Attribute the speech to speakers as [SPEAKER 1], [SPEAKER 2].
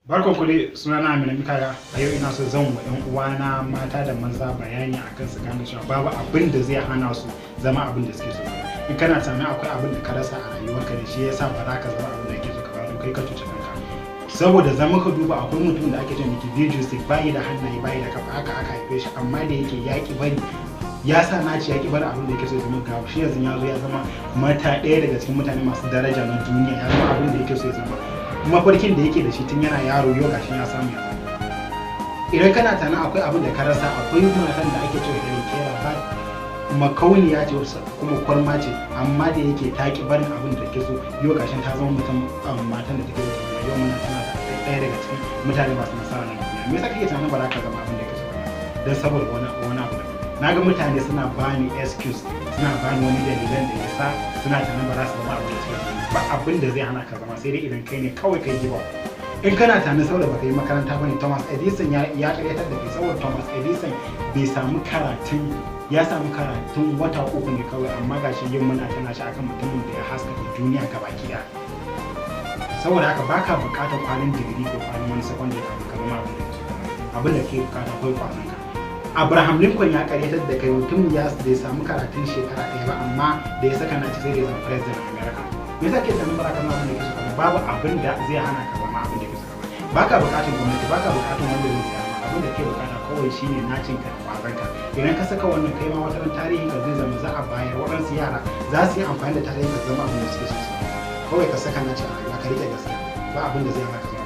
[SPEAKER 1] Barkan ku dai, sunana Aminu Mikaya. A yau ina so zan wa 'yan uwana mata da maza bayani akan su gane cewa babu abin da zai hana su zama abin da suke so zama. In kana tunanin akwai abin da ka rasa a rayuwarka da shi yasa ba za ka zama abin da kake so ka zama, to kai ka cuci kanka. Saboda zama ka duba, akwai mutum da ake cewa Mickey Vijay, bayi da hannaye, bayi da kafa, haka aka haife shi, amma da yake yaƙi bari ya sa naci, ya ki bari abin da yake so ya zama, ga shi yanzu ya zo ya zama mata ɗaya daga cikin mutane masu daraja na duniya. Ya zama abin da yake so ya zama, mafarkin da yake da shi tun yana yaro, yau gashi ya samu ya zama. Idan kana tunanin akwai abin da ka rasa, akwai matan da ake cewa Helen Keller, ba makauniya ce kuma kwarma ce, amma da yake ta ki barin abin da take so, yau gashin ta zama mutum, matan da take so ta zama. Yau muna tana da ɗaya daga cikin mutane masu nasara na duniya. Me yasa kake tunanin ba za ka zama abin da kake so ba don saboda wani abu daban? Na ga mutane suna bani excuse, suna bani wani dalilan da yasa suna tunanin ba za su zama abin da suke so ba. Abin da zai hana ka zama, sai dai idan kai ne kawai kai give up. In kana tunanin saboda baka yi makaranta bane, Thomas Edison ya karyatar da kai, saboda Thomas Edison bai samu karatun, ya samu karatun wata 3 ne kawai, amma gashi yin muna tana shi akan mutumin da ya haskaka duniya gabaki ɗaya. Saboda haka baka buƙatar kwalin digiri ko kwalin wani secondary kafin ka zama abin da kake so. Abin da ke bukata kawai kwazon ka. Abraham Lincoln ya karyatar da kai. Mutum ya bai samu karatun shekara 1 ba, amma da ya saka naci, sai da ya zama president of America. Me yasa ke tunanin ba za ka zama abin da kake so ba? Babu abin da zai hana ka zama abin da kake so ba. Baka buƙatar gwamnati, baka buƙatar wanda zai siya ma. Abin da ke bukata kawai shine nacin ka da kwazon ka. Idan ka saka wannan, kai ma wata ran tarihin ka zai zama za a bayar, waɗansu yara za su yi amfani da tarihin ka zama abin da suke so su. Kawai ka saka naci a rayuwa, ka rike gaskiya, ba abin da zai hana ka zama.